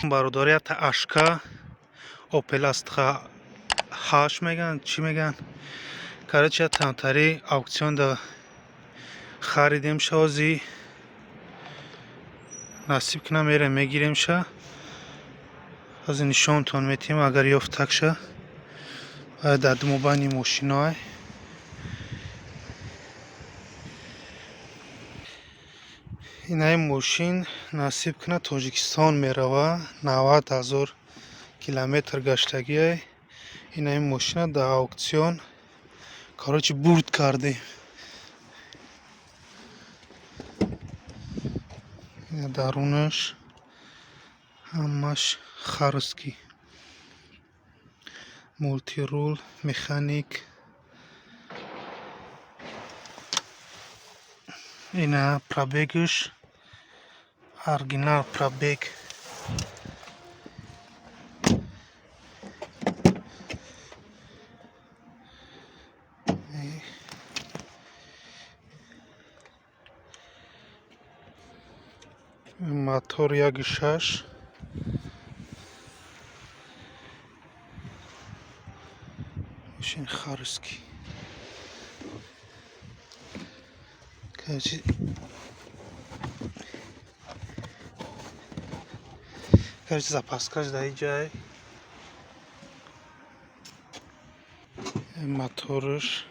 Алейкум, бародари. Якта ашка Опел Астра ҳашт меган, чӣ меган, короче, тамтари аукционда харидем. Шози насиб кунам, мерем, мегирем ша. Ҳозир нишонтон метиҳем, агар ёфтак ша. Дар думобайни мошиноай. Инаи мошин, насиб кунад, Тоҷикистон мерава. 90 000 километр гаштагиай. Инаи мошина дар аукцион, короче, бурд кардем. Дарунаш ҳамаш харуски, мультирул, механик. Ина пробегаш, оригинал пробег. Мотор 1,6. Мошин харуски. Короче, запаскаш дар ҷай, мотораш.